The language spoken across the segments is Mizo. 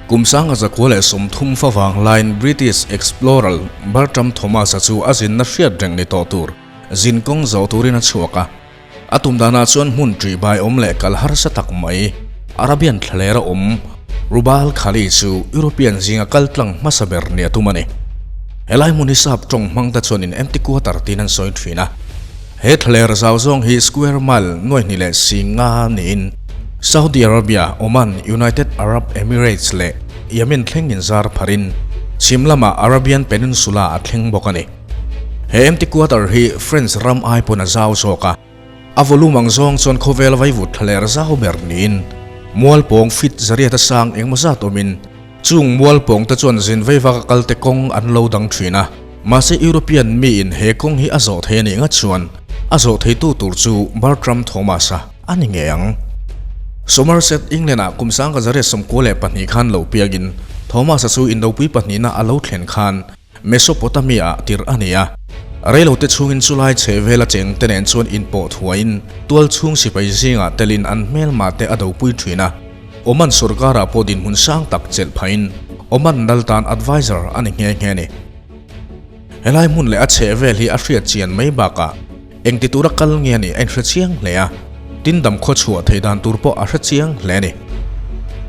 Kum 1930 fa vang laiin British explorer Bertram Thomas-a chu a zinna hriat reng ni tawh tur zin kawng zawh turin a chhuak a. A tum danah chuan hmun ṭih bai awm leh kal harsa tak mai Arabian thlalera awm Rubal Khali chu European zinga kal tlang hmasa ber ni a tum a ni. Helai hmun hi sap tawng hmang te chuanin empty quarter tiin an sawi thin a. He thlaler zau zawng hi square mile nuai hnih leh si nga niin Saudi Arabia, Oman, United Arab Emirates leh Yemen thleng inzar pharin chhim lamah Arabian Peninsula a thleng bawk a ni. He empty quarter hi French ram ai pawn a zau zawk a, a volume ang zawng chuan khawvel vaivut thlaler zau ber niin mual pawng feet zariat a sang engmaw zat awmin chung mual pawng te chuan zin veivak a kal te kawng an lo dang thin a. Mahse European miin he kawng hi a zawh thei a nih ngat chuan a zawh theitu tur chu Bertram Thomas-a a ni ngei ang. Somerset, England-ah kum 1992 khan lo piangin Thomas-a chu indopui pahnihna a lo thlen khan Mesopotamia-ah tirh a ni a. Reilote chhungin chulai chhe vela chengte nen chuan inpawh thuaiin tual chhung sipai zingah telin an hmelma te a dopui thin a. Oman sorkarah pawh dinhmun sang tak chelh phahin Oman dal tan advisor a ni nghe nghe a ni. Helai hmun leh a chheh vel hi a hriat chian mai bakah engti tura kal nge a nih a inhre chiang hle a, tin dam khaw chhuah theih dan tur pawh a hre chiang hle a ni.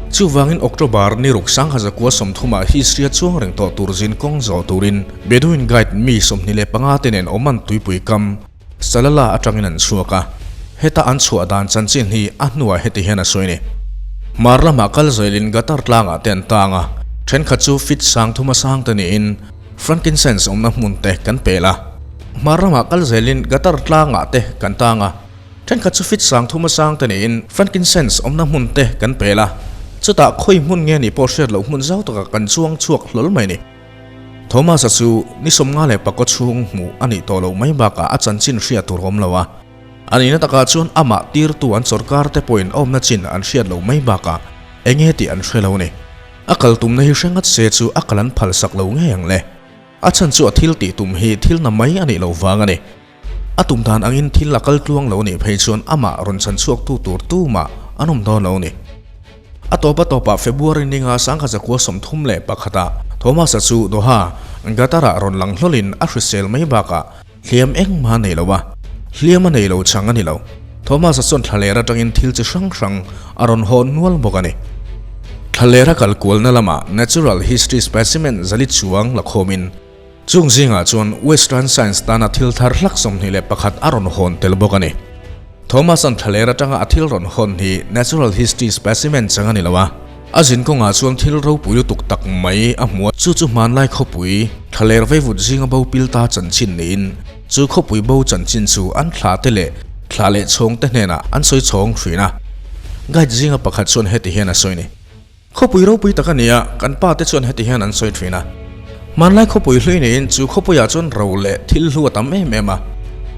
Chuvangin October ni ruk 1930 ah Hisria chuang reng tawh tur zin kawng zawh turin Bedouin guide mi 25 te nen Oman tuipui kam Salalah atangin an chhuak a, heta an chhuah dan chanchin hi a hnuah heti hian a sawi a ni. Hmar lamah kal zelin Gatar tlangah te an tang a, thenkhat chu fit sang thuma sang te niin frankincense awmna hmun te kan pel a. Hmar lamah kal zelin Gatar tlangah te kan tang a, thenkhat chu fit sang thuma sang te niin frankincense awmna hmun te kan pel a, chutah khawi hmun nge nih pawh hriat loh hmun zau takah kan chuang chhuak hlawl mai a ni. Thomas-a chu ni 54 chhung hmuh a nih tawh loh mai bakah a chanchin hriat tur awm lo a. A nihna takah chuan amah tirtu an sawrkar te pawhin awmna chin an hriat loh mai bakah eng nge tih an hre lo ni. A kal tumna hi hre ngat se chu a kal an phalsak lo ngei ang le. A chhan chu a thil tih tum hi thil na mai a nih loh vang a ni. A tum dan angin thil a kal tluang lo nih phei chuan amah rawn chhan chhuaktu tur tumah an awm dawn lo ni. A tawp a tawpah February ninga 1931 ah Thomas-a chu Doha, Qatar-ah rawn lang hlawlin a hrisel mai bakah hliam engmah a nei lo a, hliam a nei lo chang a ni lo. Thomas-a chuan thlaler atangin thil chi hrang hrang a rawn haw nual bawk a ni. Thlaler a kal kualna lamah Natural History Specimen zali chuang la khawmin, Chung zingah chuan Western Science tana thil thar hlak 21 a rawn hawn tel bawk a ni. Thomas-a'n thlaler atanga a thil rawn hawn hi Natural History Specimen chang a ni lo a, a zin kawngah chuan thil ropui lutuk tak mai a hmu a, chu chu hmanlai khawpui thlaler veivut zinga bo pil ta chanchin niin chu khawpui bo chanchin chu an thlah te leh thlah leh chhawng te hnenah an sawi chhawng thin a. Guide zinga pakhat chuan heti hian a sawi ni. Khawpui ropui tak a ni a, kan pa te chuan heti hian an sawi thin a. Hmanlai khawpui hlui niin chu khawpuiah chuan ro leh thil hlu a tam em em a.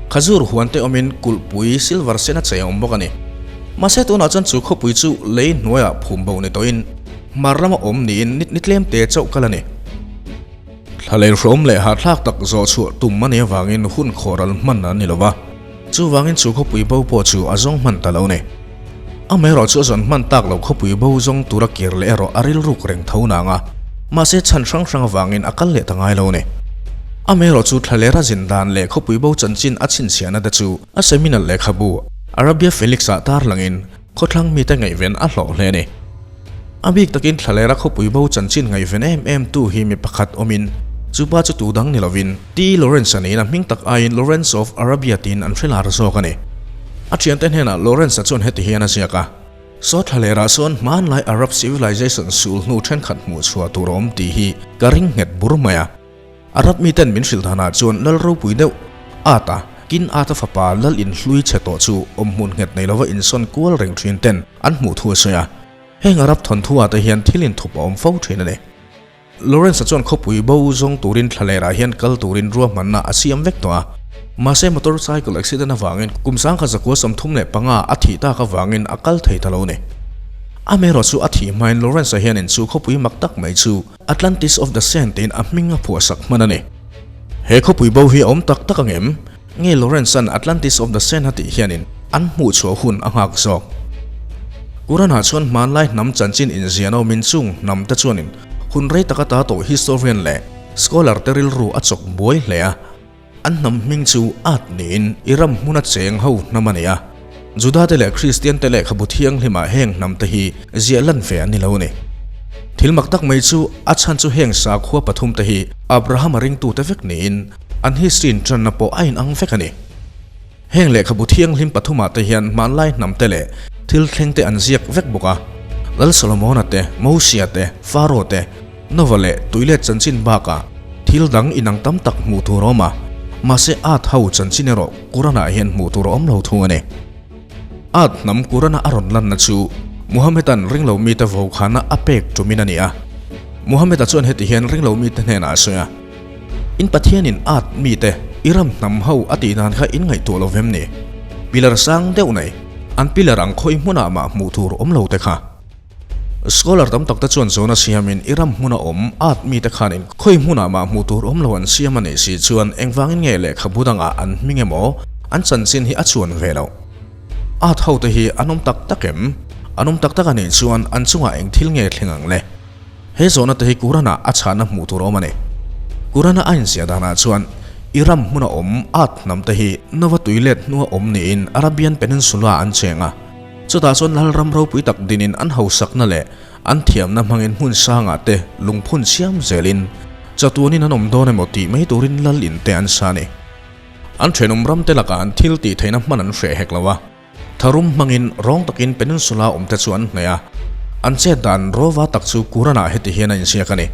Khazur huan te awmin kulhpui silver sen a chei a awm bawk a ni. Mahse tunah chuan chu khawpui chu lei hnuaiah phum bo ni tawhin hmar lama awm niin ni tlem te chauh kal a ni. Thlalel hrawm leh hahthlak tak zawh chhuah tum a nih avangin hun khawhral hman an ni lo va, chuvangin chu khawpui bo pawh chu a zawng hman ta lo ni. Amaherawh chu a zawn hman tak lo khawpui bo zawng tura kir leh erawh a rilruk reng tho nang a, mahse chhan hrang hrang avangin a kal leh ta ngai lo ni. Amaherawh chu thlalera zin dan leh khawpui bo chanchin a chhinchhiahna te chu a seminal lehkhabu Arabia Felix-ah tarlangin khawthlang mite ngaihven a hlawh hle a ni. A bik takin thlalera khawpui bo chanchin ngaihven em em tu hi mi pakhat awmin chu pa chu tu dang ni lovin T. Lawrence a niin a hming tak aiin Lawrence of Arabia tiin an hre lar zawk a ni. A thiante hnenah Lawrence-a chuan heti hian a ziak a, Saw thlalerah sawn hmanlai Arab civilization sul hnu thenkhat hmuh chhuah tur a awm tih hi ka ring nghet bur mai a. Arab miten min hrilh danah chuan lal ropui deuh at a, kin ata fapa lal inhlui chhe tawh chu awmhmun nghet nei lova insawn kual reng thin ten an hmuh thu a sawi a. Heng Arab thawnthu ah te hian thil inthup a awm fo thin a ni. Lawrence-a chuan khawpui bo zawng turin thlalerah hian kal turin ruahmanna a siam vek tawh a. Mahse motorcycle accident avangin kum 1935 a thih tak avangin a kal thei ta lo a ni. Amaherawh chu a thih hmain Lawrence-a hianin chu khawpui mak tak mai chu Atlantis of the Sand tiin a hming a phuahsak hman a ni. He khawpui bo hi a awm tak tak ang em? Nge Lawrence-a'n Atlantis of the Sand a tih hianin an hmuhchhuah hun a nghak zawk? Quran-ah chuan hmanlai hnam chanchin inzian awmin chung hnam te chuanin hun rei taka ta tawh historian leh scholar te rilru a chawk buai hle a. An hnam hming chu Ad niin i ram hmuna cheng ho hnam a ni a. Juda te leh Kristian te lehkhabu thianghlimah heng hnam te hi ziah lan ve an ni lo a ni. Thil mak tak mai chu a chhan chu heng sakhua pathum te hi Abraham-a ringtute vek niin an history intanna pawh a inang vek a ni. Heng lehkhabu thianghlim pathumah te hian hmanlai hnam te leh thil thleng te an ziak vek bawk a. Lal Solomona te, Mosia te, Faro te, Nova leh tuilet chanchin bakah thil dang inang tam tak hmuh tur a awm a, mahse Aad ho chanchin erawh Quran-ah hian hmuh tur a awm lo thung a ni. Aad hnam Quran-a a rawn lanna chu Muhammad-a'n ringlo mite vokhana a pek tumin a ni a. Muhammad-a chuan heti hian ringlo mite hnenah a sawi a. In Pathianin at mite i ram hnam ho a tih dan kha in ngaihtuah lo vem ni? Pillar sang deuh nei, an pillar ang khawi hmunah mah hmuh tur awm lo te kha. Scholar tam tak te chuan zawhna siamin i ram hmuna awm at mite khanin khawi hmunah mah hmuh tur awm lo an siam a nih si chuan engvangin nge lehkhabu dangah an hming emaw an chanchin hi a chuan ve loh? At ho te hi an awm tak tak em? An awm tak tak a nih chuan an chungah eng thil nge thleng ang le? He zawhna te hi Quran-ah a chhahna hmuh tur a awm a ni. Quran-a a inziah danah chuan i ram hmuna awm Aad hnam te hi Nova tui let hnua awm niin Arabian Peninsula an cheng a. Chutah chuan lal ram ropui tak dinin an hausakna leh an thiamna hmangin hmun sangah te lungphun siam zelin chatuanin an awm dawn emaw tih mai turin lal in te an sa a ni. An thenawm ram te lakah an thil tih theihna hman an hreh hek lo a. Tharum hmangin rawng takin peninsula awmte chu an hnaih a, an chet dan rawva tak chu Quran-ah heti hian a inziak a ni.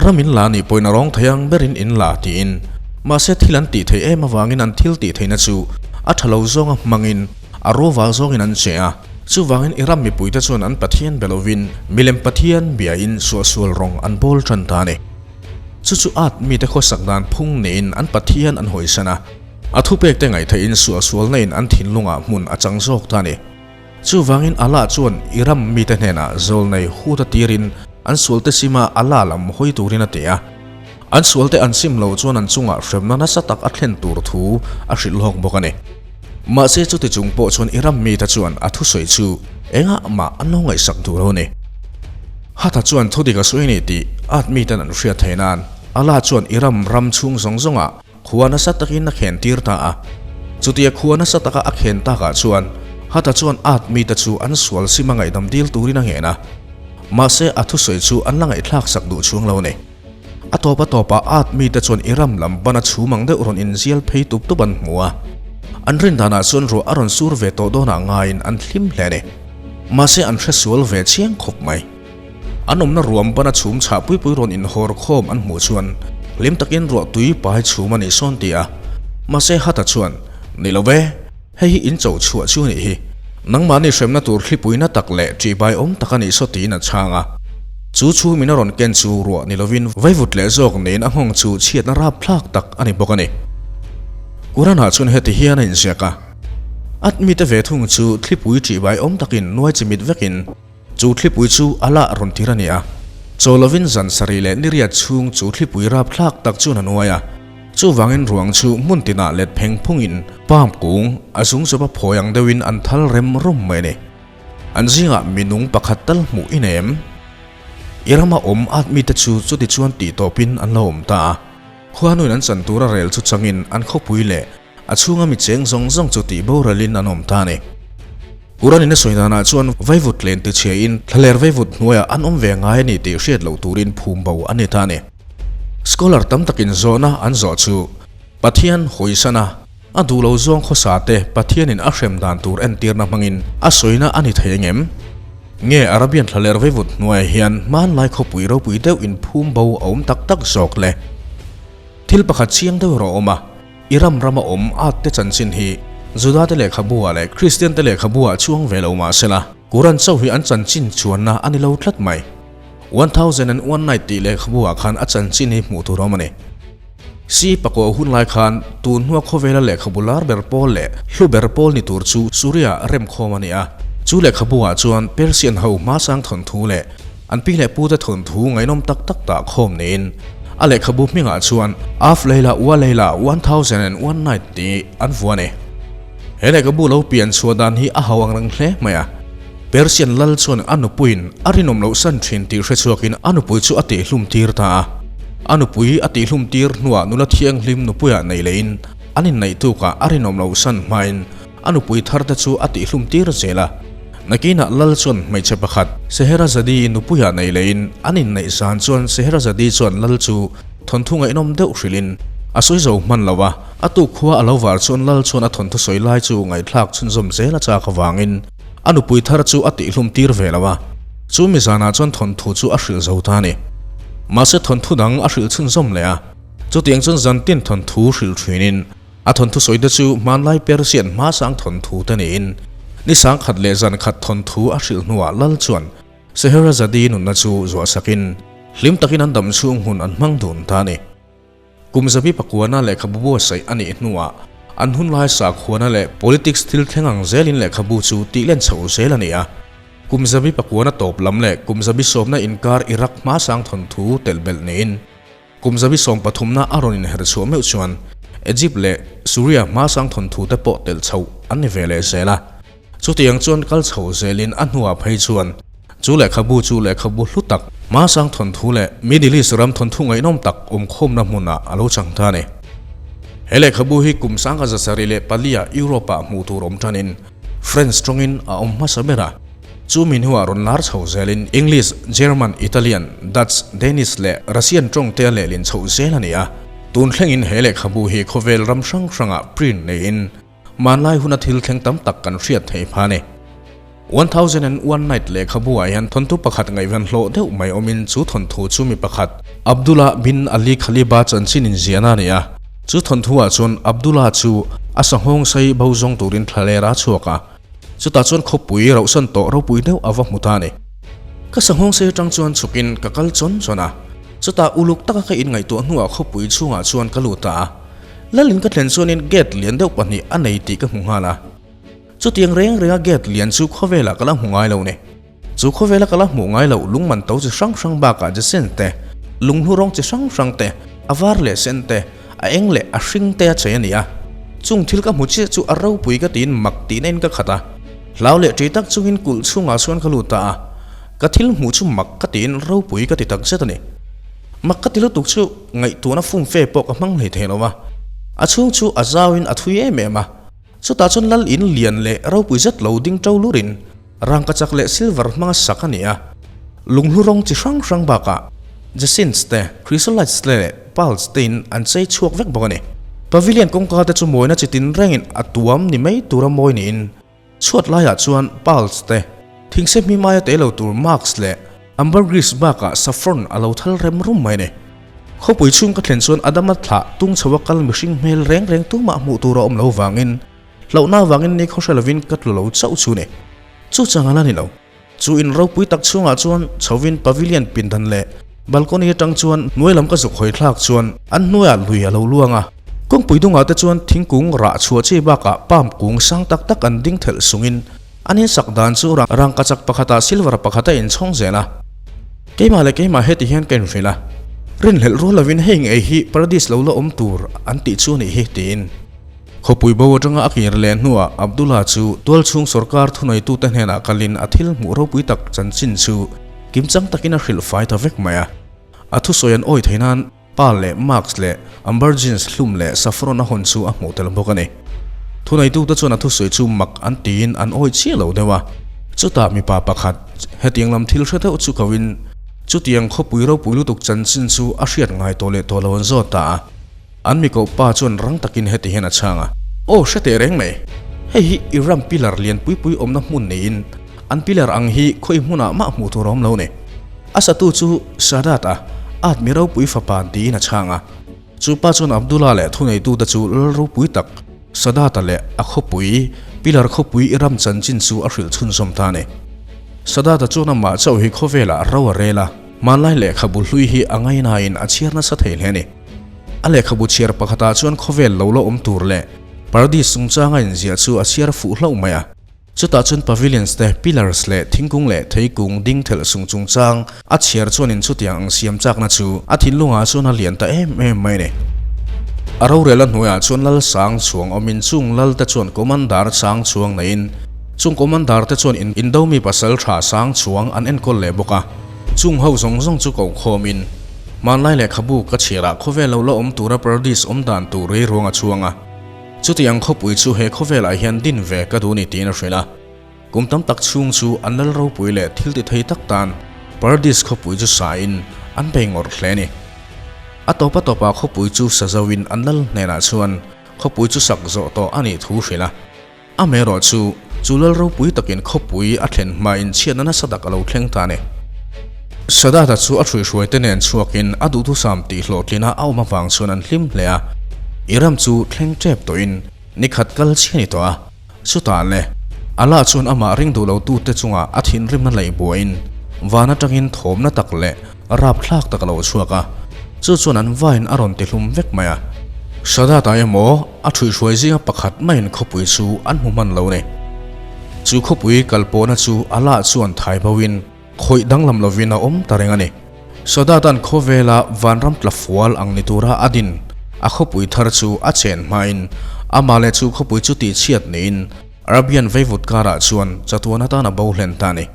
Ram in la nih pawhin a rawng thei ang berin in la tiin. Mahse thil an tih theih em avangin an thil tih theihna chu a tha lo zawnga hmangin a rawva zawngin an che a. Chuvangin i ram mipuite chuan an Pathian be lovin milem Pathian biain suahsual rawng an bawl tan ta a ni. Chu chu at mite khawsak dan phung niin an Pathian an hawisan a. A thupek te ngaihtheihin suahsualna in an thinlungah hmun a chang zawk ta a ni. Chuvangin Allah chuan i ram mite hnenah zawlnei hut a tirin an sualte sima Allah lam hawi turin a ti a. An sualte an sim lo chuan an chungah hremna nasa tak a thlen tur thu a hrilh hlawk bawk a ni. Mahse chuti chung pawh chuan i ram mite chuan a thusawi chu engah mah an lo ngaihsak duh lo a ni. Hatha chuan thudik a sawi ni tih at miten an hriat theih nan Allah chuan i ram ram chhung zawng zawngah Khua nasa takin a khen tir ta a. Chutia khua nasa taka a khen takah chuan Hata chuan at mite chu an sual sim a ngaihdam dil turin a ngen a. Mahse a thusawi chu an la ngaihthlak sak duh chhung lo a ni. A tawp a tawpah at mite chuan i ram lam bana chhum ang deuh rawn inzial phei tup tup an hmu a. An rin danah chuan ruah a rawn sur ve tawh dawnah ngaiin an hlim hle a ni. Mahse an hresual ve chiang khawp mai. An awmna ruam bana chhum chhah pui pui rawn inhawr khawm an hmuh chuan hlim takin ruah tui pai chhum a nih sawn ti a. Mahse Hata chuan, Ni lo ve, hei hi in cho chhuah chu a nih hi. Nangmahni hremna tur thlipui na tak leh ṭihbai awm tak a nih saw tiin a chhang a. Chu chhum in a rawn ken chu ruah ni lovin vaivut leh zawk niin a nghawng chu chhiatna rapthlak tak a ni bawk a ni. Quran-ah chuan heti hian a inziak a, At mite ve thung chu thlipui ṭihbai awm takin nuai chimit vekin, Chu thlipui chu a lah rawn tir a ni a, chaw lovin zan sarih leh niriat chhung chu thlipui rapthlak tak chuan a nuai a. Chuvangin ruang chu hmun tinah let pheng phungin palm kung a zung zawp a phawi ang deuhin an thal rem rum mai a ni. An zingah minung pakhat tal hmuh i nei em? I rama awm at mite chu chuti chuan tih tawpin an lo awm ta a. Khuanuin an chan tura rel chu changin an khawpui leh A chhunga mi cheng zawng zawng chu tih boralin an awm ta a ni. Quran-in a sawi danah chuan vaivut len tichhiain thlaler vaivut hnuaiah an awm ve ngai a ni tih hriat loh turin phum bo a ni ta a ni. Scholar tam takin zawhna an zawh chu Pathian hawisana a duh lo zawng khawsa te Pathianin a hrem dan tur entirna hmangin a sawina a ni thei angem? Nge Arabian thlaler vaivut hnuaiah hian hmanlai khawpui ropui deuh in phum bo a awm tak tak zawk le? Thil pakhat chiang deuh erawh a awm a. I ram rama awm at te chanchin hi Juda te lehkhabu ah leh Kristian te lehkhabu ah chuang ve lo mah sela, Quran chauh hi an chanchin chuanna a ni lo tlat mai. 1001 Night tih lehkhabu ah khan a chanchin hi hmuh tur a awm a ni. Si pakua hun lai khan tun hnua khawvela lehkhabu lar ber pawl leh hlu ber pawl ni tur chu Suria remkhawm a ni a. Chu lehkhabu ah chuan Persian ho hmasang thawnthu leh An pi leh pute thawnthu ngaihnawm tak tak dah khawm niin a lehkhabu hmingah chuan Af Layla Wa Layla 1001 Night tih an vuah a ni. He lehkhabu lo pian chhuah dan hi a hau ang reng hle mai a. Persian lal chuan a nupuiin a rinawm loh san thin tih hre chhuakin a nupui chu a tihhlum tir ta a. A nupui a tihhlum tir hnuah nula thianghlim nupuiah nei lehin an inneih tukah a rinawm loh san hmain a nupui thar te chu a tihhlum tir zel a. Nakinah lal chuan hmeichhe pakhat Scheherazade-i nupuiah nei lehin an inneih zan chuan Scheherazade chuan lal chu thawnthu ngaihnawm deuh hrilhin a sawi zo hman lo a, a tuk khua a lo var chuan lal chuan a thawnthu sawi lai chu ngaihthlak chhunzawm zel a chak avangin a nupui thar chu a tihhlum tir ve lo a, chu mi zanah chuan thawnthu chu a hrilh zo ta a ni. Mahse thawnthu dang a hrilh chhunzawm leh a, chutiang chuan zantin thawnthu hrilh thinin A thawnthu sawi te chu hmanlai Persian hmasang thawnthu te niin ni sangkhat leh zankhat thawnthu a hrilh hnuah lal chuan Scheherazade nunna chu zuahsakin hlim takin an dam chhung hun an hmang dun ta a ni. Kum zabi pakuana lehkhabu buatsaih a nih hnuah an hunlai sakhuana leh politics thil thleng ang zelin lehkhabu chu tih len chhoh zel a ni a. Kum zabi pakuana tawp lam leh kum zabi sawmna inkar Iraq hmasang thawnthu telh belh niin Kum zabi sawmpathumna a rawn inher chhuah meuh chuan Egypt leh Suria hmasang thawnthu te pawh telh chhoh an ni ve leh zel a. Chutiang chuan kal chho zelin a hnuah phei chuan chu lehkhabu chu lehkhabu hlu tak hmasang thawnthu leh Middle East ram thawnthu ngaihnawm tak awmkhawmna hmunah a lo chang ta a ni. He lehkhabu hi kum sangha 704 ah Europe-ah hmuh tur awm tanin French tawngin a awm hmasa ber a. Chu mi hnuah rawn lar chho zelin English, German, Italian, Dutch, Danish leh Russian tawng te a lehlin chhoh zel a ni a. Tun thlengin he lehkhabu hi khawvel ram hrang hrangah print neiin hmanlai huna thil thleng tam tak kan hriat theih pha a ni. 1001 Night lehkhabu ah hian thawnthu pakhat ngaihven hlawh deuh mai awmin chu thawnthu chu mi pakhat Abdullah bin Ali Khaliba chanchin inziahna a ni a. Chu thawnthu ah chuan Abdullah chu a sanghawng sei bo zawng turin thlaler a chhuak a. Chutah chuan khawpui rauhsan tawh ropui deuh a va hmu ta a ni. Ka sanghawng sei atang chuan chhukin ka kal chawn chawn a, chutah uluk taka ka inngaihtuah hnuah khawpui chhungah chuan ka lut ta a. Lalin ka thlen chuanin gate lian deuh pahnih a nei tih ka hmu nghal a. Chutiang reng renga gate lian chu khawvelah ka la hmu ngai lo ni. Chu khawvela ka la hmuh ngai loh lungman to chi hrang hrang bakah jacinth te, lunghlu rawng chi hrang hrang te, a var leh sen te, a eng leh a hring te a chei a ni a. Chung thil ka hmu chiah chu a ropui ka tiin mak tihna in ka khat a. Hlau leh ṭi tak chungin kulh chhungah chuan ka lut ta a. Ka thil hmuh chu mak ka tiin ropui ka ti tak zet a ni. Mak ka ti lutuk chu ngaihtuahna fumfe pawh ka hmang hlei thei lo va. A chhung chu a zauin a thui em em a. Chutah chuan lal in lian leh ropui zet lo ding ṭo lurin Rangkachak leh silver hmanga sak a ni a, lunghlu rawng chi hrang hrang bakah jacinths te, chrysolites te leh pearls te in an chei chhuak vek bawk a ni. Pavilion kawngka te chu mawina chi tin rengin a tuam ni mai tura mawi niin chhuat laiah chuan pearls te, thingse hmimaia te lo tur marks leh ambergris bakah saffron a lo thal rem rum mai a ni. Khawpui chhung ka thlen chuan Adama thlah tung chho a kal mihring hmel reng reng tumah hmuh tur a awm lo vangin Hlauhna avangin ni khaw hre lovin ka tlu lo chauh chu ni. Chu chang a la ni lo. Chu in ropui tak chhungah chuan chhovin pavilion pindan leh balcony atang chuan hnuai lam ka zuk hawi thlak chuan an hnuaiah lui a lo luang a. Kawngpui dungah te chuan thingkung rah chhuah chi bakah palm kung sang tak tak an ding thelh sungin an insak dan chu rangkachak pakhatah silver pakhat a inchhawng zel a. Keimah leh keimah heti hian ka inhrilh a, rinhlelh rual lovin hei ngei hi paradis lo la awm tur an tih chu a nih hi tiin. Khawpui bo atanga a kir leh hnuah Abdullah chu tualchhung sorkar thuneitute hnenah kalin a thil hmuh ropui tak chanchin chu kimchang takin a hrilh fai ta vek mai a. A thusawi an awi thei nan Pearl leh Marks leh Ambergines hlum leh Saffron a hawn chu a hmuh tel bawk a ni. Thuneitute chuan a thusawi chu mak an tiin an awi chiah lo deuh a. Chutah mipa pakhat hetiang lam thil hre deuh chu koin chutiang khawpui ropui lutuk chanchin chu a hriat ngai tawh leh tawh lo an zawt ta a. An mi koh pa chuan rang takin heti hian a chhang a. Aw hre teh reng mai. Hei hi Iram pillar lian pui pui awmna hmun niin an pillar ang hi khawi hmunah mah hmuh tur a awm lo ni. A satu chu Sadat a at mi ropui fapa tiin a chhang a. Chu pa chuan Abdullah leh thuneitute chu lal ropui tak Sadat-a leh a khawpui pillar khawpui Iram chanchin chu a hrilh chhunzawm ta a ni. Sadat-a chuan amah chauh hi khawvelah ro a rel a, hmanlai lehkhabu hlui hi a ngainain a chhiar nasa thei hle a ni. A lehkhabu chhiar pakhatah chuan khawvel lo la awm tur leh Paradis chungchanga inziah chu a chhiar fuh hlauh mai a. Chutah chuan pavilions te, pillars leh thingkung leh theikung ding thelh sung chungchang a chhiar chuanin chutiang ang siam chakna chu a thinlungah chuan a lian ta em em mai a ni. A rorel a hnuaiah chuan lal sang chhuang awmin chung lal te chuan commander sang chhuang neiin Chung commander te chuan indo mi pasal tha sang chuang an enkawl leh bawk a, chung ho zawng zawng chu koh khawmin hmanlai lehkhabu ka chhiarah khawvel lo la awm tura paradis awm dan tur rei ruang a chhuang a. Chutiang khawpui chu he khawvelah hian din ve ka duh ni tiin a hrilh a. Kum tam tak chhung chu an lal ropui leh thil ti thei tak tan Paradis khawpui chu sa in an bei ngawrh hle a ni. A tawp a tawpah khawpui chu sa zo in an lal hnenah chuan khawpui chu sak zawh tawh a nih thu hrilh a. Amaherawh chu, chu lal ropui takin khawpui a thlen hmain chhiatna nasa tak a lo thleng ta a ni. Sadata chu a hruihruaite nen chhuakin a duhthusam tih hlawhtlina a awm avang chuan an hlim hle a. Iram chu thleng tep tawhin nikhat kal chhi a ni tawh a. Chutah le, Allah chuan amah ring duh lotute chungah a thinrimna laih buaiin van atangin thawmna tak leh rapthlak tak a lo chhuak a, chu chuan an vain a rawn tihlum vek mai a. Shaddad-a emaw a ṭhuihhruai zinga pakhat maiin khawpui chu an hmu hman lo ni. Chu khawpui kalpawhna chu Allah chuan thai boin Khawih danglam lovin a awm ta reng a ni. Sodatan khawvela vanram tla fual ang ni tura a din a khawpui thar chu a chen hmain amah leh chu khawpui chu tihchhiat niin Arabian veivut karah chuan chatuan atan a bo hlen ta a ni.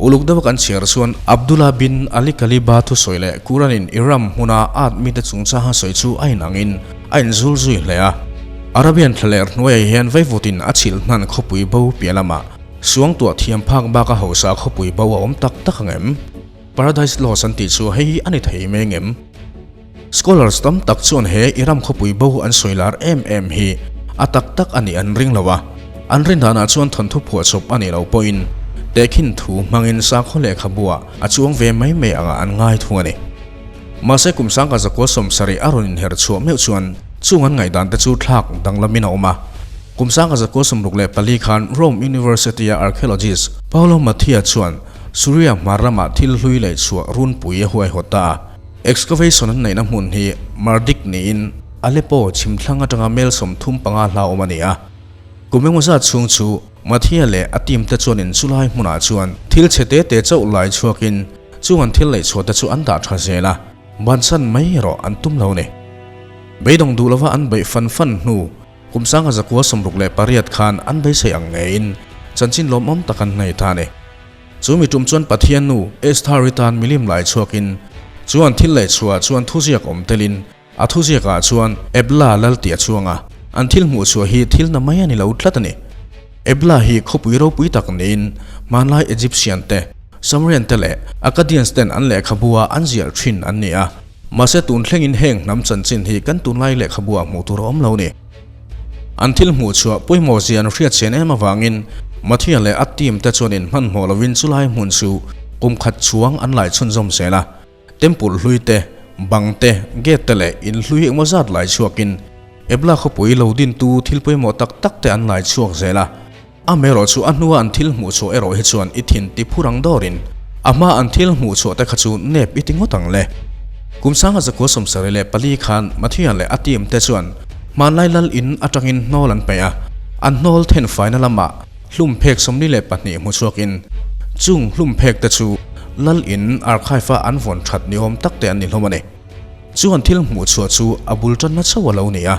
Uluk deuha kan chhiar chuan Abdullah bin Ali Kaliba thusawi leh Quran-in Iram hmuna at mite chungchanga sawi chu a inangin a inzul zui hle a. Arabian thlaler hnuaiah hian veivutin a chhilh hnan khawpui bo piah lamah Suangtuah thiam phak bak a hausa khawpui bo a awm tak tak ang em? Paradise Lost an tih chu hei hi a ni thei mai ang em? Scholars tam tak chuan he i ram khawpui bo an sawi lar em em hi a tak tak a nih an ring lo a, an rin danah chuan thawnthu phuahchawp a nih loh pawhin tehkhin thu hmangin sakhaw lehkhabuah a chuang ve mai mai angah an ngai thung a ni. Mahse kum sangka zakua 70 a rawn inher chhuah meuh chuan chung an ngaihdan te chu thlak danglamin a awm a. Kum sangka zakua 64 khan Rome University-a archaeologist Paolo Mattia chuan Suria hmar lamah thil hlui leh chhuah runpui a huaihawt ta a. Excavation an neihna hmun hi Mardik niin Aleppo chhimthlang atanga mel 35 hla awm a ni a. Kum engmaw zat chhung chu Mattia leh a team te chuanin chulai hmunah chuan thil chhe te te chauh lai chhuakin Chung an thil leh chhuah te chu an dah tha zel a, bansan mai erawh an tum lo ni. Beidawng duh lova an beih fan fan hnu kum sanga 168 khan an beisei ang ngeiin chanchin lawmawm tak an nei ta a ni. Chu mi tum chuan Pathian nu Esthari tan milim lai chhuakin chu an thil leh chhuah chuan thuziak awm telin a thuziakah chuan Ebla lal tih a chuang a, an thil hmuh chhuah hi thil na mai a ni lo tlat a ni. Ebla hi khawpui ropui tak niin hmanlai Egyptian te, Sumerian te leh Akkadians ten an lehkhabua an ziah thin an ni a, mahse tun thlengin heng hnam chanchin hi kan tunlai lehkhabua hmuh tur a awm lo ni. An thil hmuh chhuah pawimawh zia an hriat chian em avangin Mathia leh a team te chuan inhmanhmawh lovin chulai hmun chu kum khat chuang an lai chhunzawm zel a. Temple hlui te, bang te, gate te leh in hlui engmaw zat lai chhuakin Ebla khawpui lo dintu thil pawimawh tak tak te an lai chhuak zel a. Amaherawh chu a hnua an thil hmuh chhuah erawh hi chuan i thin ti phur ang dawrin a hma an thil hmuh chhuah te kha chu nep i ti ngawt ang le. Kum 1974 khan Mathia leh a team te chuan hmanlai lal in atangin hnawl an peih a, an hnawl then faina lamah hlum phek 42 hmu chhuakin chung hlum phek te chu lal in archive a an vawn that ni awm tak te an ni hlawm a ni. Chu an thil hmuh chhuah chu a bul tanna chauh a lo ni a.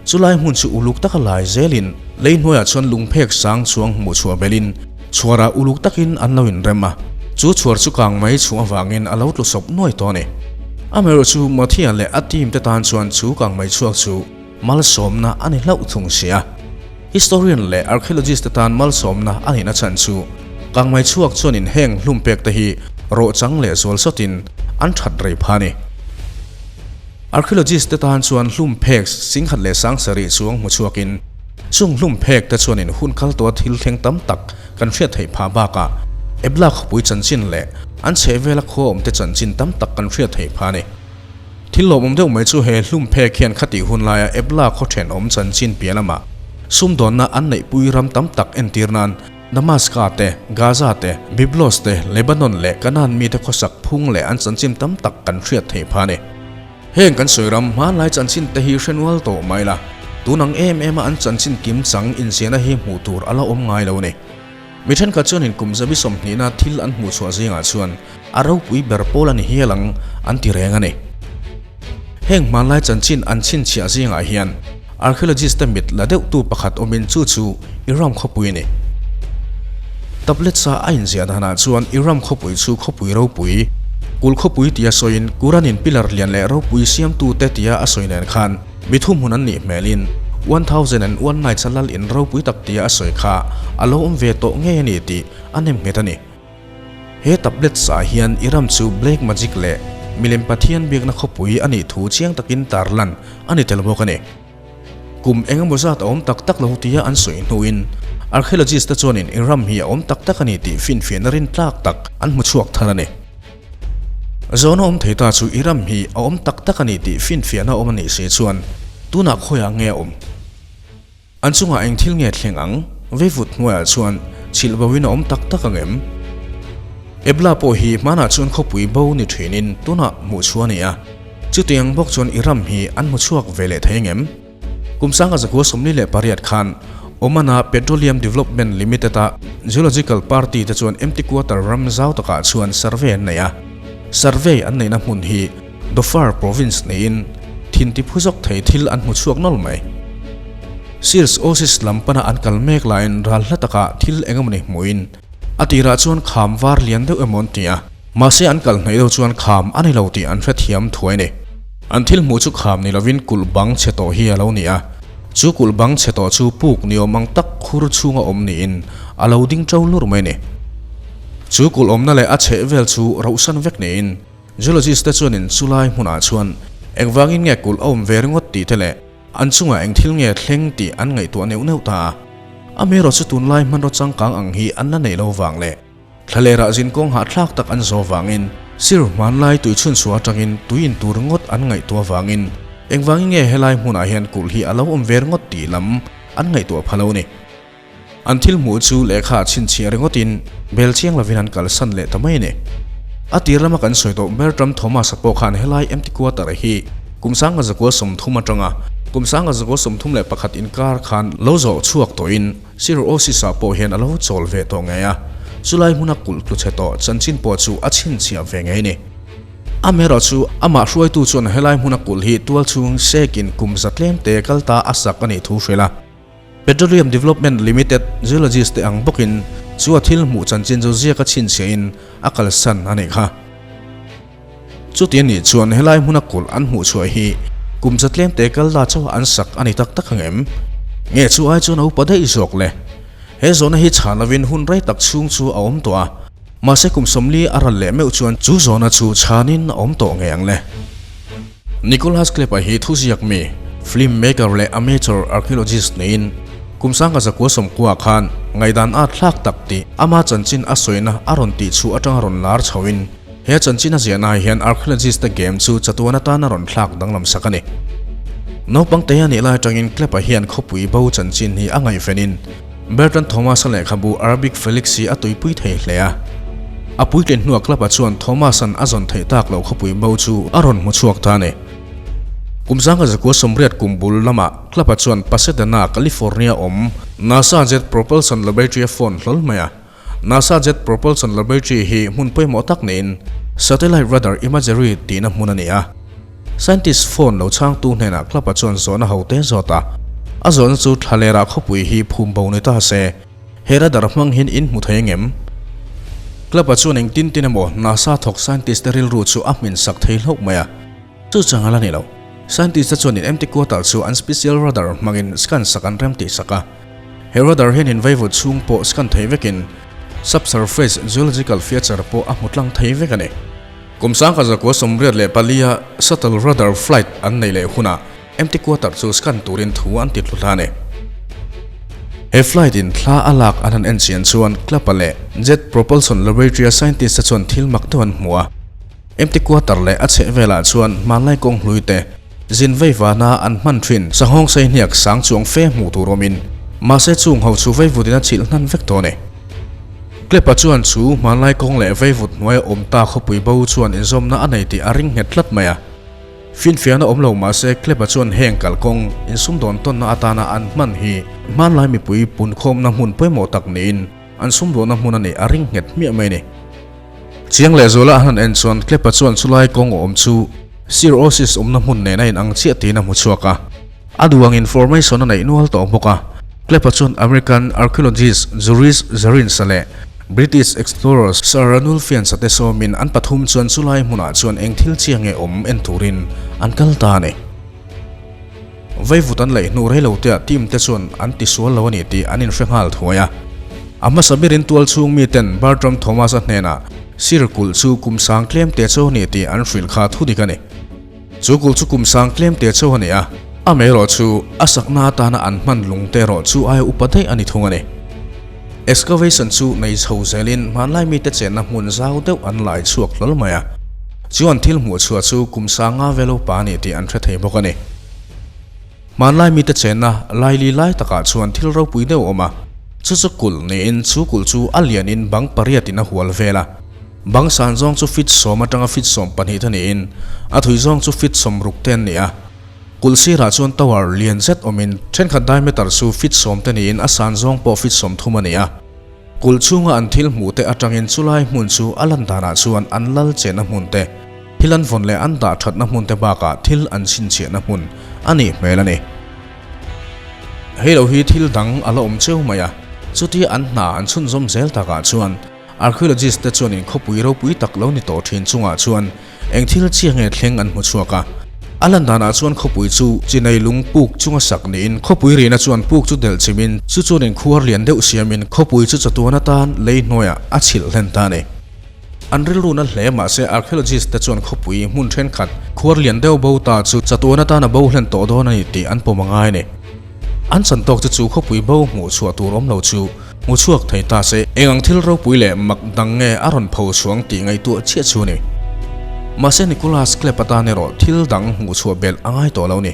Chulai hmun chu uluk taka lai zelin lei hnuaiah chuan lungphek sang chuang hmuh chhuah belin chhuarah uluk takin an lo inrem a, chu chhuar chu kang mai chhung avangin a lo tlu sawp nuai tawh a ni. Amaherawh chu Mathia leh a team te tan chuan chu kang mai chhuak chu malsawmna a ni hlauh thung si a. Historian leh archaeologist te tan malsawmna a nihna chhan chu kang mai chhuak chuanin heng hlum pek te hi rawhchang leh zual sawtin an that rei pha a ni. Archaeologist te tan chuan hlum phek singkhat leh 7000 chuang hmu chhuakin chung hlum phek te chuanin hun kal tawha thil thleng tam tak kan hriat theih phah bakah Ebla khawpui chanchin leh an chhehvela khua awm te chanchin tam tak kan hriat theih phah a ni. Thil lawmawm deuh mai chu he hlum phek hian khatih hun laia Ebla khaw thenawm chanchin piah lamah sumdawnna an neihpui ram tam tak entir nan Damaska te, Gaza te, Byblos te, Lebanon leh Kanaan mite khawsak phung leh an chanchin tam tak kan hriat theih phah a ni. Heng kan sawi ram hmanlai chanchin te hi hre nual tawh mai la, tun ang em em a an chanchin kim chang inziahna hi hmuh tur a la awm ngai lo a ni. Mi thenkhat chuanin kum zabi sawmhnihna thil an hmuh chhuah zingah chuan a ropui ber pawl a ni hial ang an ti reng a ni. Heng hmanlai chanchin an chhinchhiah zingah hian archaeologist te mit la deuhtu pakhat awmin chu chu Iram khawpui a ni. Tablets-a a inziah danah chuan Iram khawpui chu khawpui ropui, kulh khawpui tia sawiin Quran-in pillar lian leh ropui siamtute tia a sawi nen khan mi thuhmun an nih hmelin 1001 Nights-a lal in ropui tak tia a sawi kha a lo awm ve tawh ngei a ni tih a nem nghet a ni. He tablets-ah hian Iram chu black magic leh milem pathian biakna khawpui a nih thu chiang takin tarlan a ni tel bawk a ni. Kum eng emaw zat a awm tak tak lo tia an sawi hnuin archaeologist te chuanin Iram hi a awm tak tak a ni tih finfiahna rintlak tak an hmu chhuak thar a ni. Zawhna awm thei ta chu Iram hi a awm tak tak a ni tih finfiahna awm a nih si chuan tunah khawiah nge a awm? An chungah eng thil nge thleng ang? Veivut hnuaiah chuan chhilh boin a awm tak tak ang em? Ebla pawh hi hmanah chuan khawpui bo ni thinin tunah hmuh chhuah a ni a. Chutiang bawk chuan i ram hi an hmu chhuak ve leh thei ang em? Kum sanga zakua 48 khan Oman-a Petroleum Development Limited-a Geological Party te chuan Empty Quarter ram zau takah chuan survey an nei a. Survey an neihna hmun hi Dhofar province niin thin ti phu zawk thei thil an hmu chhuak nawlh mai. Sears Oasis lam pana an kal mek laiin ral hla takah thil eng emawni hmuhin a tirah chuan kham var lian deuh emaw an ti a, mahse an kal hnaih deuh chuan kham a ni lo tih an hrethiam thuai a ni. An thil hmuh chu kham ni lovin kulh bang chhe tawh hi a lo ni a, chu kulh bang chhe tawh chu puk ni awm ang tak khur chhunga awm niin a lo ding ṭo lur mai a ni. Chu kulh awmna leh a chheh vel chu rohsan vek niin Geologist te chuanin chulai hmunah chuan engvangin nge kulh a awm ve ringawt tih te leh an chungah eng thil nge thleng tih an ngaihtuah neuh neuh ta a. Amaherawh chu tunlai hmanraw changkang ang hi an la neih lo vang leh thlalerah zinkawng hahthlak tak an zawh vangin sir hmanlai tui chhunchhuah atangin tui in tur ngawt an ngaihtuah vangin engvangin nge helai hmunah hian kulh hi a lo awm ve ringawt tih lam an ngaihtuah pha lo a ni. An thil hmuh chu lehkha chhinchhiah ringawtin bel chiang lovin an kalsan leh ta mai a ni. A tir lama kan sawi tawh Bertram Thomas-a pawh khan helai empty quarter hi kum sanga zakua 30 atanga kum sanga zakua 31 inkar khan lo zawh chhuak tawhin Sir Osis-a pawh hian a lo chawl ve tawh ngei a, chulai hmuna kulh tlu chhe tawh chanchin pawh chu a chhinchhiah ve ngei a ni. Amaherawh chu amah hruaitu chuan helai hmuna kulh hi tualchhung sekin kum za tlemte kal ta a sak a nih thu hrilh a. Petroleum Development Limited geologist te ang bawkin chu a thil hmuh chanchin chu ziaka chhinchhiahin a kalsan a nih kha. Chuti a nih chuan helai hmuna kulh an hmuh chhuah hi kum chatlem te kal la chauha an sak a ni tak tak ang em? Nge chu ai chuan a upa daih zawk le? He zawhna hi chhan lovin hun rei tak chhung chu a awm tawh a, mahse kum 40 a ral leh meuh chuan chu zawhna chu chhanin a awm tawh ngei ang le. Nicholas Clapp-a hi thuziak mi, film maker leh amateur archaeologist niin kum sangha zakua 90 khan ngaihdan a thlak tak tih ama chanchin a sawina a rawn tih chhuah atanga rawn lar chhoin he chanchin a ziahna hian archaeologist te game chu chatuan atan a rawn thlak danglam sak a ni. Naupang te a nih lai atangin Clapp-a hian khawpui bo chanchin hi a ngaihvenin Bertrand Thomas-a lehkhabu Arabic Felix hi a tuipui thei hle a. A puitlin hnuah club-ah chuan Thomas-a'n a zawn theih tak loh khawpui bo chu a rawn hmu chhuak ta a ni. Kum 1980 kum bul lamah club-ah chuan Pasadena, California awm NASA Jet Propulsion Laboratory a phone hlawl mai a. NASA Jet Propulsion Laboratory hi hmun pawimawh tak niin satellite radar imagery tihna hmun a ni a. Scientist phone lo chhangtu hnenah club-a chuan zawhna ho te zawt a, a zawhna chu thlalera khawpui hi phum bo ni ta se, he radar hmang hian in hmu thei angem? Club-a chuan engtin tin emaw NASA thawk scientist te rilru chu a hmin sak thei hlauh mai a, chu chang a la ni lo. Scientist te chuan in empty quarter chu an special radar hmangin scan sak an rem tih sak a, he radar hian in vaivut chhung pawh scan thei vekin subsurface geological feature pawh a hmu tlang thei vek a ni. Kum 1984 a Shuttle Radar Flight an nei leh hunah empty quarter chu scan turin thu an ti tlu hla a ni. He flight in thla a lak an han en chian chuan Clapper leh Jet Propulsion Laboratory a scientist te chuan thil mak deuh an hmu a. Empty quarter leh a chheh velah chuan hmanlai kawng hlui te, zin vei vana an hman thin sanghawng sei hniak sang chuang fe hmuh tur awmin mahse chung ho chu veivutin a chhilh hnan vek tawh a ni. Klepa chuan chu hmanlai kawng leh veivut hnuaia awm ta khawpui bo chuan inzawmna a nei tih a ring nghet tlat mai a. Finfiahna awm lo mahse Klepa chuan heng kalkawng insumdawn tawnna atana an hman hi hmanlai mipui punkhawmna hmun pawimawh tak niin an sumdawnna hmun a nih a ring nghet hmiah mai a ni. Chiang leh zuala a han en chuan Klepa chuan chulai kawng awm chu cirrhosis awmna hmun nen a inang chiah tiin a hmu chhuak a. A duang information a neih nual tawh bawk a. Klepa chuan American archaeologist Juris Zarins-a leh British explorer Sir Ranulph Fiennes-a te sawmin an pathum chuan chulai hmunah chuan eng thil chiang nge awm en turin an kal ta a ni. Vaivut an laih hnu rei lo teah team te chuan an tisual lo a ni tih an inhre nghal thuai a. A hmasa berin tual chhung miten Bertram Thomas-a hnenah Sir kulh chu kum sang tlem te cho a ni tih an hrilh kha thudik a ni. Chu kulh chu kum sang tlem te cho a ni a, amaherawh chu a sakna atana an hman lung te erawh chu aia upa daih a ni thung a ni. Excavation chu nei chho zelin hmanlai mite chenna hmun zau deuh an lai chhuak hlawl mai a, chu an thil hmuh chhuah chu kum sanga vel upa a ni tih an hre thei bawk a ni. Hmanlai mite chenna laili lai takah chuan thil ropui deuh a awm a, chu chu kulh niin chu kulh chu a lianin bang pariatin a hual vel a, bang san zawng chu feet sawm atanga feet 12 te niin a thui zawng chu feet 60 te an ni a. Kulh sirah chuan tower lian zet awmin thenkhat diameter chu feet 10 te niin a san zawng pawh feet 30 a ni a. Kulh chhunga an thil hmuh te atangin chulai hmun chu a lan danah chuan an lal chenna hmun te, thil an vawn leh an dah thatna hmun te bakah thil an chhinchhiahna hmun a nih hmel a ni. Hei lo hi thil dang a la awm cheu mai a, chutia an hna an chhunzawm zel takah chuan archaeologist te chuanin khawpui ropui tak lo ni tawh thin chungah chuan Eng thil chiah nge thleng an hmu chhuak a? A lan danah chuan khawpui chu chinei lung puk chunga sak niin khawpui rihna chuan puk chu delh chimin chu chuan inkhuar lian deuh siamin khawpui chu chatuan atan lei hnuaiah a chhilh hlen ta a ni. An rilruna hle mahse archaeologist te chuan khawpui hmun thenkhat khuar lian deuh bo ta chu chatuan atan a bo hlen tawh dawn a ni tih an pawm a ngai a ni. An chan tawk chu chu khawpui bo hmuh chhuah tur awm lo chu hmu chhuak thei ta se eng ang thil ropui leh mak dang nge a rawn pho chhuang tih ngaihtuah chiah chu a ni. Mahse Nicholas Clapp atan erawh thil dang hmuh chhuah belh a ngai tawh lo ni.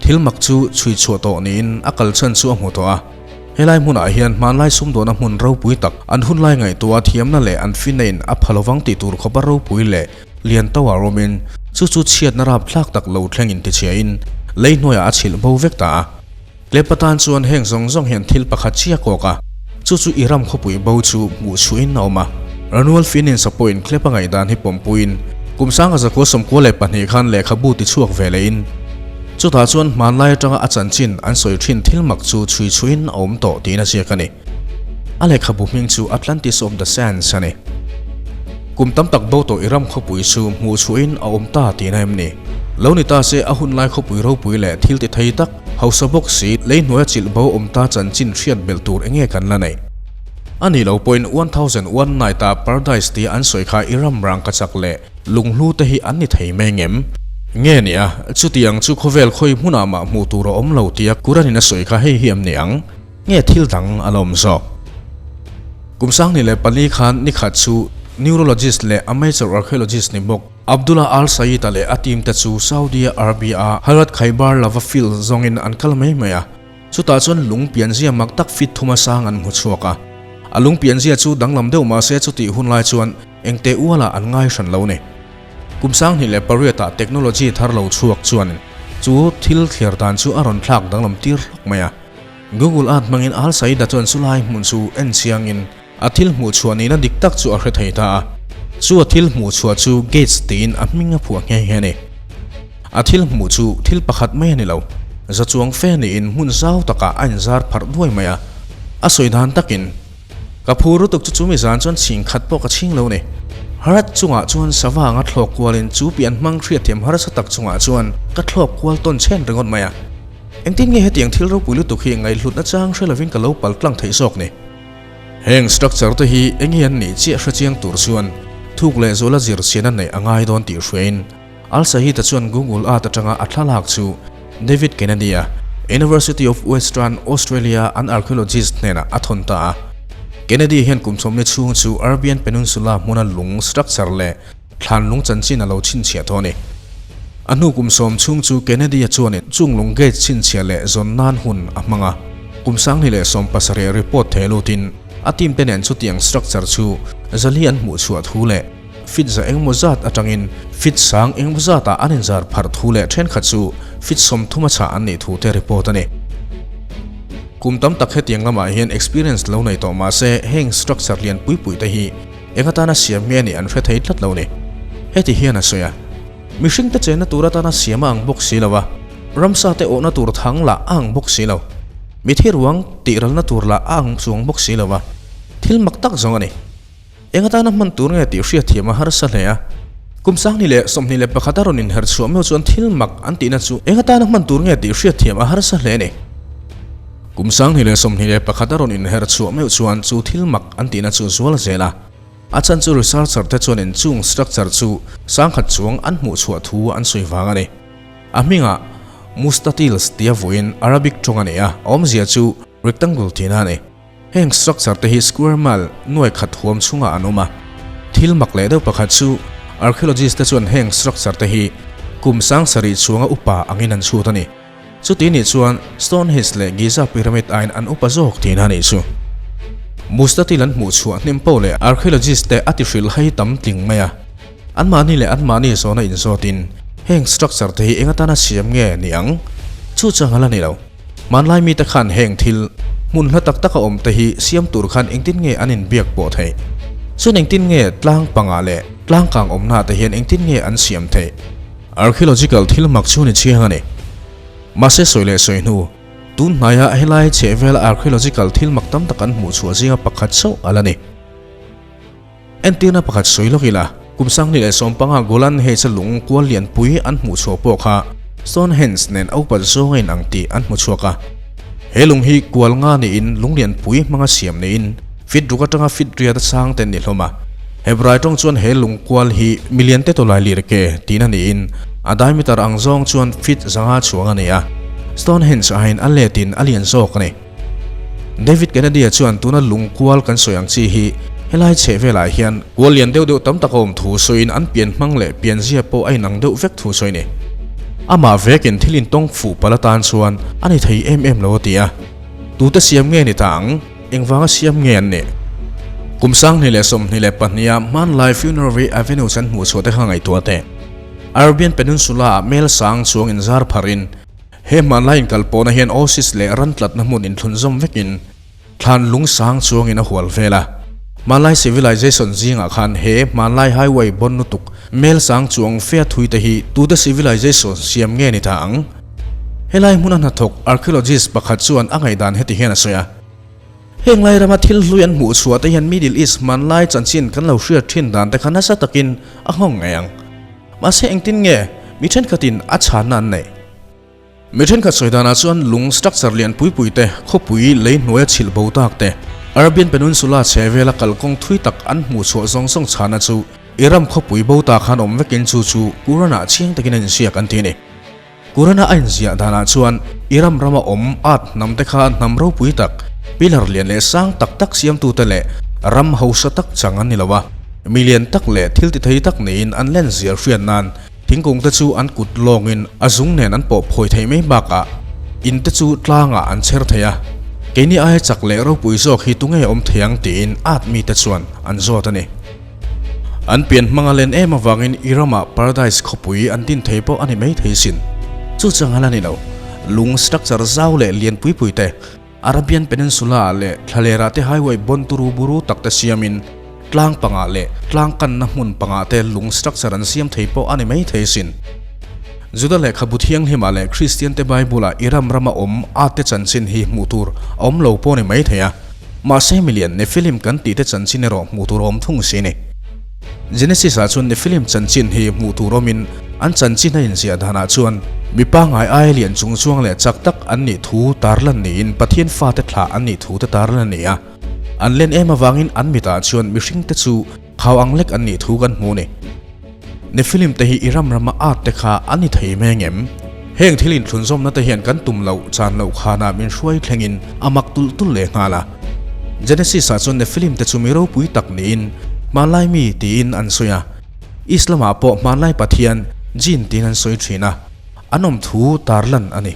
Thil mak chu chhui chhuah tawh niin a kal chhan chu a hmu tawh a. Helai hmunah hian hmanlai sumdawhna hmun ropui tak an hunlai ngaihtuah thiamna leh an finna-in a pha lovang tih tur khawpa ropui leh lian to a awmin chu chu chhiatna rapthlak tak lo thleng intichhiain lei hnuaiah a chhilh bo vek ta a. Klepa tan chuan heng zawng zawng hian thil pakhat chiah kawk a, chu chu i ram khawpui bo chu hmuh chhuahin a awm a. Ranual Finance-a pawhin Klepa ngaihdan hi pawmpuiin kum sanga zakua 92 khan lehkhabu ti chhuak ve lehin chutah chuan hmanlai atanga a chanchin an sawi thin thil mak chu chhui chhuahin a awm tawh tiin a ziak a ni. A lehkhabu hming chu Atlantis of the Sands a ni. Kum tam tak bo tawh i ram khawpui chu hmuh chhuahin a awm ta tihna em ni? Lo ni ta se a hunlai khawpui ropui leh thil ti thei tak, hausa bawk si, lei hnuaia chilh bo awm ta chanchin hriat belh tur enge kan la neih? A nih lo pawhin 1001 night ah Paradise tia an sawi kha i ram rang ka chak leh lunghlu te hi an ni thei mai ngem? Nge nia, chutiang chu khawvel khawi hmunah mah hmuh tur a awm lo tia Quran in a sawi kha hei hi em ni ang? Nge thil dang a la awm zawk? Kum 2004 khan nikhat chu neurologist leh amateur archaeologist ni bawk Abdullah Al Said-a leh a team te chu Saudi Arabia-a Harat Khaybar lava field zawngin an kal mai mai a. Chutah chuan lung pianzia mak tak fit thuma sang an hmu chhuak a. A lung pianzia chu danglam deuh mahse chutih hun lai chuan engte ualah an ngai hran lo ni. Kum 2008-ah technology thar lo chhuak chuan chu thil thliar dan chu a rawn thlak danglam tir hlawk mai a. Google Earth hmangin Al Saida chuan chulai hmun chu en chiangin a thil hmuh chhuah nihna dik tak chu a hre thei ta a. Chu a thil hmuh chhuah chu Gates tiin a hming a phuah nghe nghe a ni. A thil hmuh chu thil pakhat mai a ni lo. Za chuang fe niin hmun zau takah a inzar pharh duai mai a. A sawi dan takin, Ka phur lutuk chu chumi zan chuan chhing khat pawh ka chhing lo ni. Harat chungah chuan sava anga thlawk kualin chu pian hmang hriatthiam harsa tak chungah chuan ka thlawk kual tawn chhen ringawt mai a. Engtin nge hetiang thil ropui lutuk hi ngaihhlutna chang hre lovin ka lo pal tlang theih zawk ni? Heng structure te hi enge an nih chiah hre chiang tur chuan thuk leh zuala zir chian a neih a ngai dawn tih hruaiin Al Sahid-a chuan Google Earth atanga a thlalak chu David Kennedy-a University of Western Australia an archaeologist hnenah a thawn ta a. Kennedy hian kum sawmli chhung chu Arabian Peninsula hmuna lung structure leh Thlan lung chanchin a lo chhinchhiah tawh a ni. A hnu kum sawm chhung chu Kennedy-a chuanin chung lung gate chhinchhiah leh zawn nan hun a hmang a. Kum 2017 report theh lutin a team te nen chutiang structure chu zali an hmuh chhuah thu leh feet za engmaw zat atangin feet sang engmaw zatah an inzar pharh thu leh thenkhat chu feet 30 a chhah an nih thu te report a ni. Kum tam tak hetiang lamah hian experience lo nei tawh mahse heng structure lian pui pui te hi Eng atana siam nge nih an hre thei tlat lo ni. Heti hian a sawi a, Mihringte chenna tur atana siam a ang bawk si lo a, ramsa te awhna tur thang lah a ang bawk si lo. Mithi ruang tih ralna tur lah a ang chuang bawk si lo a. Thil mak tak zawng a ni. Eng atana hman tur nge tih hriatthiam a harsa hle a. Kum 2021 a rawn inher chhuah meuh chuan thil mak an tihna chu eng atana hman tur nge tih hriatthiam a harsa hle a ni. Kum 2021 a rawn inher chhuah meuh chuan chu thil mak an tihna chu zual zel a. A chhan chu researcher te chuan inchung structure chu sangkhat chuang an hmuh chhuah thu an sawi vang a ni. A hmingah Mustatils tia vuiin Arabic tawng a ni a, a awmzia chu rectangle tihna a ni. Heng structure te hi square mile nuai khat huam chhungah an awm a. Thil mak leh deuh pakhat chu archaeologist te chuan heng structure te hi kum 7000 chhuanga upa angin an chhut a ni. Chuti nih chuan Stonehenge leh Giza pyramid aiin an upa zawk tihna a nih chu. Mustatil an hmuh chhuah hnem pawh leh archaeologist te a ti hrilh hai tam tling mai a. Anmahni leh anmahni zawhna inzawtin heng structure te hi eng atana siam nge ni ang? Chu chang a la ni lo. Hmanlai mite khan heng thil hmun hla tak taka awm te hi siam tur khan engtin nge an inbiak pawh theih? Chuan engtin nge tlang pangah leh tlang kang awmna te hian engtin nge an siam theih? Archaeological thil mak chu ni chiang a ni. Mahse sawi leh sawi hnu, tun hnaia helai chhehvela archaeological thil mak tam tak an hmuh chhuah zinga pakhat chauh a la ni. Entirna pakhat sawi lawk ila, kum 2015 Golan Heights-a lung kual lianpui an hmuh chhuah pawh kha Stonehenge nen a upat zawng a inang tih an hmu chhuak a. He lung hi kual nga niin lung lianpui hmanga siam niin feet ruk atanga feet riat a sang te an ni hlawm a. Hebrai tawng chuan he lung kual hi milian te tawlai lir ke tihna niin a diameter ang zawng chuan feet 500 chuang a ni a, Stonehenge aiin a letin a lian zawk a ni. David Kennedy-a chuan tuna lung kual kan sawi ang chi hi helai chheh velah hian kual lian deuh deuh tam tak a awm thu sawiin an pian hmang leh pianzia pawh a inang deuh vek thu sawi a ni. Amah vekin thil intawng fuh palh atan chuan a ni thei em em lo a ti a. Tute siam nge ni ta ang? Engvanga siam nge an nih? Kum 2022-a hmanlai Funerary Avenue chan hmuh chhuah te kha ngaihtuah teh. Arabian Peninsula-ah mel sang chuang inzar pharin He hmanlai inkal pawhna hian Oasis leh ran tlatna hmun inthlunzawm vekin thlan lung sang chuangin a hual vel a. Hmanlai civilization zingah khan he hmanlai highway bawn lutuk mel sang chuang fea thui te hi tute civilization siam nge ni ta ang? Helai hmuna hnathawk archaeologist pakhat chuan a ngaihdan heti hian a sawi a. Heng lai rama thil hlui an hmuh chhuah te hian Middle East hmanlai chanchin kan lo hriat thin dan te kha nasa takin a nghawng ngei ang. Mahse engtin nge mi thenkhatin a chhanna an neih? Mi thenkhat sawi danah chuan lung structure lian pui pui te, khawpui lei hnuaia chhilh bo tak te, Arabian Peninsula chhe vela kalkawng thui tak an hmuh chhuah zawng zawng chhanna chu Iram khawpui bo ta khan awm vekin chu chu Quran-ah chiang takin a inziak an ti a ni. Quran-a a inziah danah chuan Iram rama awm at hnam te kha hnam ropui tak, pillar lian leh sang tak tak siamtute leh ram hausa tak chang an ni lo a, mi lian tak leh thil ti thei tak niin an len zial hriat nan thingkung te chu an kut lawngin a zung nen an pawh phawi theih mai bakah in te chu tlangah an chher thei a, keini aia chak leh ropui zawk hi tunge awm thei ang tiin at mite chuan an zawt a ni. An pian hmang a len em avangin i ramah Paradise khawpui an din thei pawh a ni mai thei sin. Chu chang a la ni lo. Lung structure zau leh lian pui pui te, Arabian Peninsula ah leh thlalerah te highway bawn turu buru tak te siamin tlang pangah leh tlang kanna hmun pangah te lung structure an siam thei pawh a ni mai thei sin. Juda lehkhabu thianghlimah leh Kristian te Bible-ah i ram rama awm ate chanchin hi hmuh tur a awm lo pawh a ni mai thei a. Mahse milian Nephilim kan tih te chanchin erawh hmuh tur awm thung si ni. Genesis ah chuan Nephilim chanchin hi hmuh tur awmin an chanchin a inziah danah chuan mi pangngai aia lian chung chuang leh chak tak an nih thu tarlan niin Pathian fate thlah an nih thu te tarlan a ni a. An len em avangin an mitah chuan mihring te chu khau ang lek an nih thu kan hmu ni. Nephilim te hi i ram rama at te kha an ni thei mai angem? Heng thil inthlunzawmna te hian kan tum loh chan loh khanah min hruai thlengin a mak tulh tulh leh nghal a. Genesis ah chuan Nephilim te chu mi ropui tak niin hmanlai mi tiin an sawi a. Islam ah pawh hmanlai pathian Jinn tiin an sawi thin a, an awm thu tarlan a ni.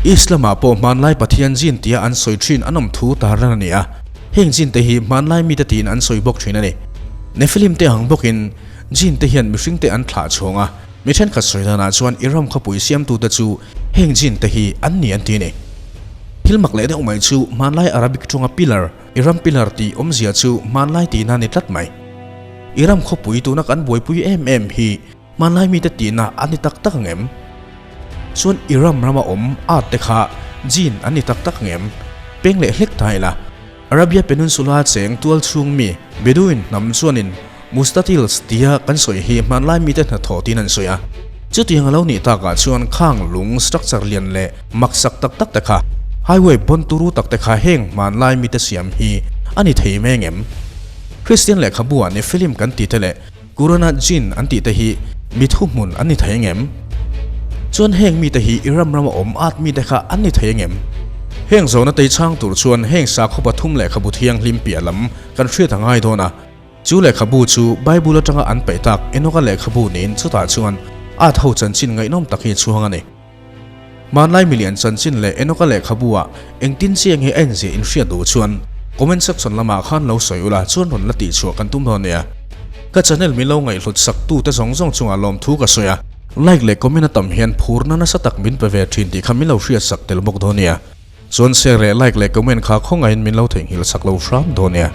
Islam ah pawh hmanlai pathian Jinn tia an sawi thin an awm thu tarlan a ni a, heng Jinn te hi hmanlai mite tiin an sawi bawk thin a ni. Nephilim te ang bawkin Jinn te hian mihring te an thlah chhawng a, mi thenkhat sawi danah chuan Iram khawpui siamtute chu heng Jinn te hi an ni an ti a ni. Thil mak leh deuh mai chu hmanlai Arabic tawnga pillar, Iram pillar tih awmzia chu hmanlai tihna a ni tlat mai. Iram khawpui tuna kan buaipui em em hi Hmanlai mite tihna an ni tak tak ang em? Chuan i ram rama awm at te kha Jin an ni tak tak ang em? Peng leh hlek ta ila. Arabia Peninsula cheng tual chhung mi Bedouin hnam chuanin Mustatils tia kan sawi hi hmanlai mite hnathawh tiin an sawi a. Chutiang a lo nih takah chuan khang lung structure lian leh maksak tak tak te kha highway bawn turu tak te kha heng hmanlai mite siam hi a ni thei mai angem? Kristian lehkhabu ah Nephilim kan tih te leh Qurana Jinn an tih te hi mi thuhmun an ni thei angem? Chuan heng mite hi i ram rama awm at mite kha an ni thei angem? Heng zawhna tei chhang tur chuan heng sakhaw pathum lehkhabu thianghlim piah lam kan hriat a ngai dawn a. Chu lehkhabu chu Bible atanga an paih tak Enoch-a lehkhabu niin chutah chuan at ho chanchin ngaihnawm tak hi a chhuang a ni. Hmanlai milian chanchin leh Enoch-a lehkhabu-ah engtin chiang hi a enziah in hriat duh chuan comment section lamah khan lo sawi ula chuan rawn la tihchhuah kan tum dawn nia. Ka channel min lo ngaihhlut sak tute zawng zawng chungah lawmthu ka sawi a, like leh comment a tam hian phurna nasa tak min pe ve thin tih kha min lo hriat sak tel bawk dawn nia. Chuan share leh like leh comment kha khawngaihin min lo theihnghilh sak lo hram dawn nia.